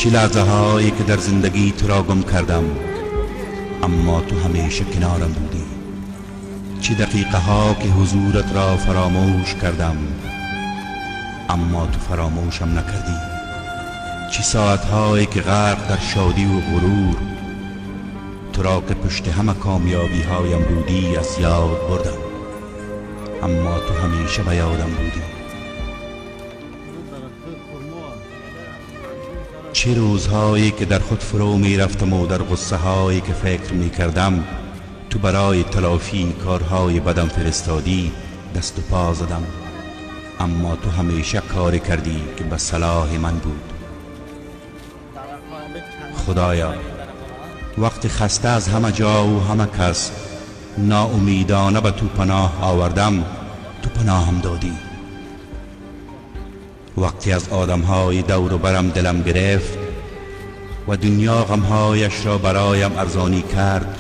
Чӣ лаҳзаҳое ки дар зиндагӣ туро гум кардам, аммо ту ҳамеша канорам будӣ. Чӣ дақиқаҳо ки ҳузурат ро фаромӯш кардам, аммо ту фаромӯшам накардӣ. Чӣ соатҳое ки ғарқ дар шодӣ ва ғурур туро ки пушти ҳама комёбиҳоям будӣ аз ёд бурдам, аммо ту ҳамеша ба ёдам будӣ. Чӣ рӯзҳое ки дар худ фурӯ мерафтам ва дар ғуссаҳое ки фикр мекардам ту барои талофии корҳои бадам фиристодӣ дасту по задам, аммо ту ҳамеша коре кардӣ ки ба салоҳи ман буд. Худоё, вақти хаста аз ҳама ҷо ва ҳама кас ноумедона ба ту паноҳ овардам, ту паноҳам додӣ. Вақте аз одамҳои дуру барам дилам гирифт ва дунё ғамҳояш ро бароям арзонӣ кард,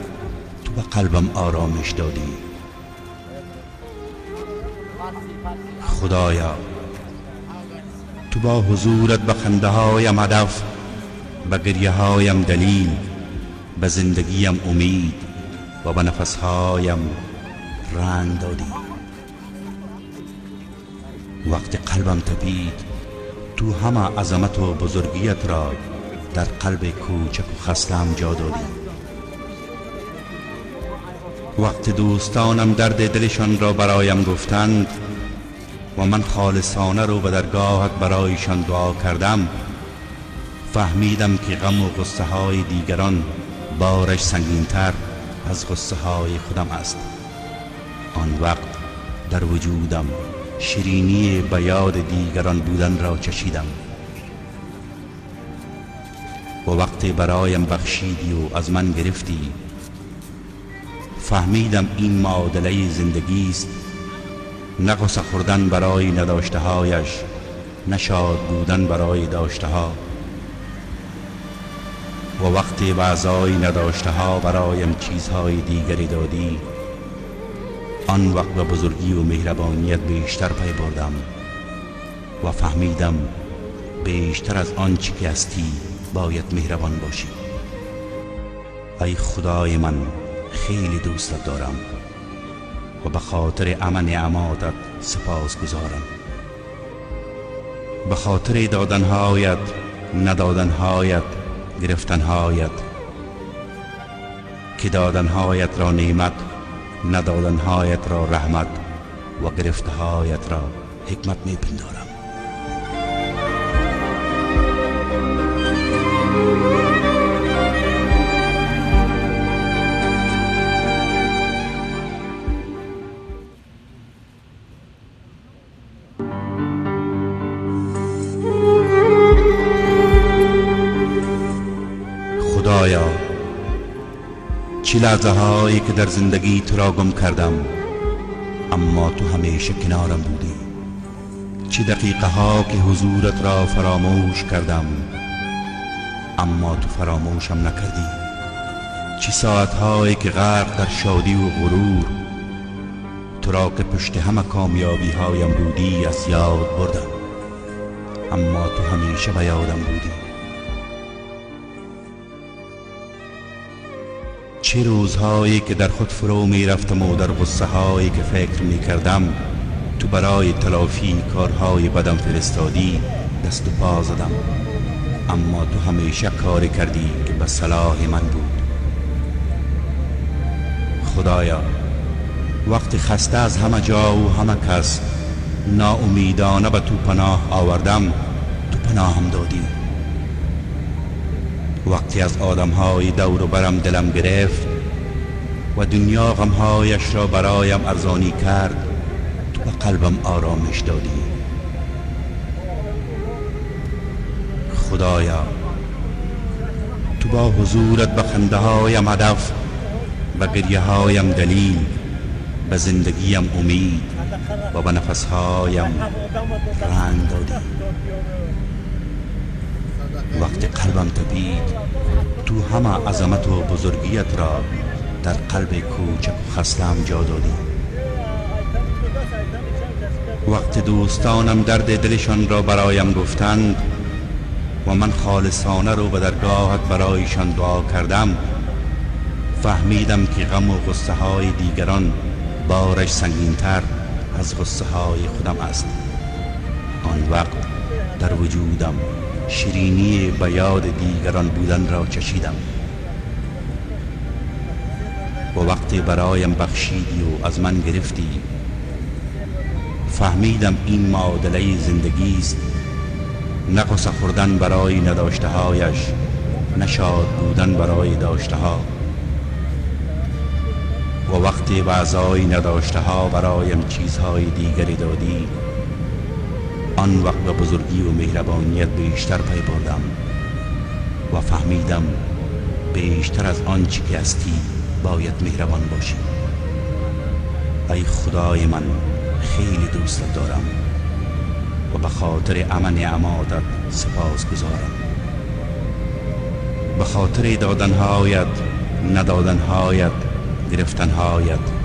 ту ба қалбам оромиш додӣ. Худоё, ту бо ҳузурат ба хандаҳоям ҳадаф, ба гиряҳоям далел, ба зиндагиям умед ва ба нафасҳоям ранг додӣ. Вақти қалбам тапид, ту ҳама азамату бузургият ро дар қалби кӯчаку хастаам ҷо додӣ. Вақти дӯстонам дарди дилашон ро бароям гуфтанд ва ман холисона рӯ ба даргоҳат барояшон дуо кардам, фаҳмидам ки ғаму ғуссаҳои дигарон бораш сангинтар аз ғуссаҳои худам аст. Он вақт дар вуҷудам ширинии ба ёди дигарон буданро чашидам ва вақте бароям бахшидӣ ва аз ман гирифтӣ, фаҳмидам ин муодилаи зиндагист, на ғусса хӯрдан барои надоштаҳояш, на шод будан барои доштаҳо. Ва вақте ба аъзои надоштаҳо бароям чизҳои дигаре додӣ, он вақт ба бузургӣ ва меҳрабоният бештар пай бурдам ва фаҳмидам бештар аз он чӣ ки ҳастӣ бояд меҳрабон бошӣ. Ай Худои ман, хеле дӯстат дорам ва ба хотири ҳама неъмотат сипосгузорам. Ба хотири доданҳоят, надоданҳоят, гирифтанҳоят, ки доданҳоятро неъмат, надоданҳоятро раҳмат ва гирифтаҳоятро ҳикмат мепиндорам. Худоё, чӣ лаҳзаҳое ки дар зиндагӣ туро гум кардам, аммо ту ҳамеша канорам будӣ. Чӣ дақиқаҳо ки ҳузурат ро фаромӯш кардам, аммо ту фаромӯшам накардӣ. Чӣ соатҳое ки ғарқ дар шодӣ ва ғурур туро ки пушти ҳама комёбиҳоям будӣ аз ёд бурдам, аммо ту ҳамеша ба ёдам будӣ. Чӣ рӯзҳое ки дар худ фурӯ мерафтам ва дар ғуссаҳое ки фикр мекардам ту барои талофии корҳои бадам фиристодӣ дасту по задам, аммо ту ҳамеша коре кардӣ ки ба салоҳи ман буд. Худоё, вақти хаста аз ҳама ҷо ва ҳама кас ноумедона ба ту паноҳ овардам, ту паноҳам додӣ. Вақте аз одамҳои дуру барам дилам гирифт ва дунё ғамҳояш ро бароям арзонӣ кард, ту ба қалбам оромиш додӣ. Худоё, ту бо ҳузурат ба хандаҳоям ҳадаф, ба гиряҳоям далел, ба зиндагиям умед ва ба нафасҳоям ранг додӣ. Вақти қалбам тапид, ту ҳама азамату бузургият ро дар қалби кӯчаку хастаам ҷо додӣ. Вақти дӯстонам дарди дилашонро бароям гуфтанд و من خالصانه رو به درگاهت برایشان دعا کردم، فهمیدم که غم و غصه های دیگران بارش سنگینتر از غصه های خودم است. آن وقت در وجودم شیرینی به یاد دیگران بودن را چشیدم و وقتی برایم بخشیدی و از من گرفتی، فهمیدم این معادله زندگی است، نه غصه خوردن برای نداشته هایش، نه شاد بودن برای داشته ها. و وقتی به ازای نداشته ها برایم چیزهای دیگری دادی، آن وقت به بزرگی و مهربانیت بیشتر پی بردم و فهمیدم بیشتر از آنچه که هستی باید مهربان باشی. ای خدای من، خیلی دوستت دارم و به خاطر امن نعماتت سپاس گذارم، به خاطر دادنهایت، ندادنهایت، گرفتنهایت.